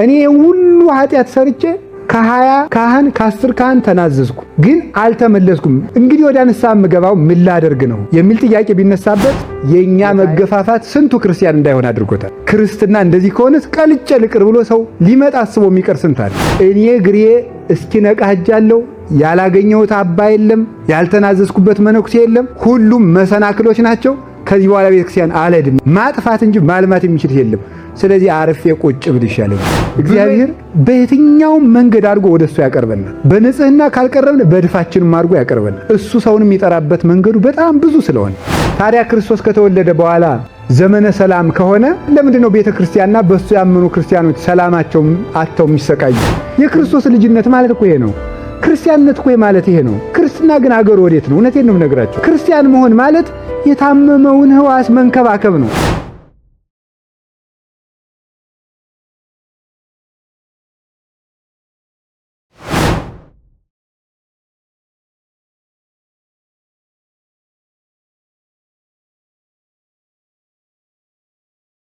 እኔ ሁሉ ኃጢአት ሰርቼ ከ20 ካህን ከ10 ካህን ተናዘዝኩ፣ ግን አልተመለስኩም። እንግዲህ ወደ ንስሐ የምገባው ምን ላደርግ ነው የሚል ጥያቄ ቢነሳበት የእኛ መገፋፋት ስንቱ ክርስቲያን እንዳይሆን አድርጎታል። ክርስትና እንደዚህ ከሆነ ቀልጬ ልቅር ብሎ ሰው ሊመጣ አስቦ የሚቀር ስንት አለ። እኔ እግሬ እስኪነቃ ሄጃለሁ። ያላገኘሁት አባ የለም፣ ያልተናዘዝኩበት መነኩሴ የለም። ሁሉም መሰናክሎች ናቸው። ከዚህ በኋላ ቤተክርስቲያን አልሄድም። ማጥፋት እንጂ ማልማት የሚችል የለም። ስለዚህ አርፌ ቁጭ ብል ይሻለኛል። እግዚአብሔር በየትኛውም መንገድ አድርጎ ወደ እሱ ያቀርበናል። በንጽህና ካልቀረብን በድፋችንም አድርጎ ያቀርበናል። እሱ ሰውን የሚጠራበት መንገዱ በጣም ብዙ ስለሆነ፣ ታዲያ ክርስቶስ ከተወለደ በኋላ ዘመነ ሰላም ከሆነ ለምንድን ነው ቤተ ክርስቲያንና በእሱ ያመኑ ክርስቲያኖች ሰላማቸው አጥተው የሚሰቃዩ? የክርስቶስ ልጅነት ማለት እኮ ይሄ ነው። ክርስቲያንነት እኮ ማለት ይሄ ነው። ክርስትና ግን አገሩ ወዴት ነው? እውነቴን ነው የምነግራቸው። ክርስቲያን መሆን ማለት የታመመውን ሕዋስ መንከባከብ ነው።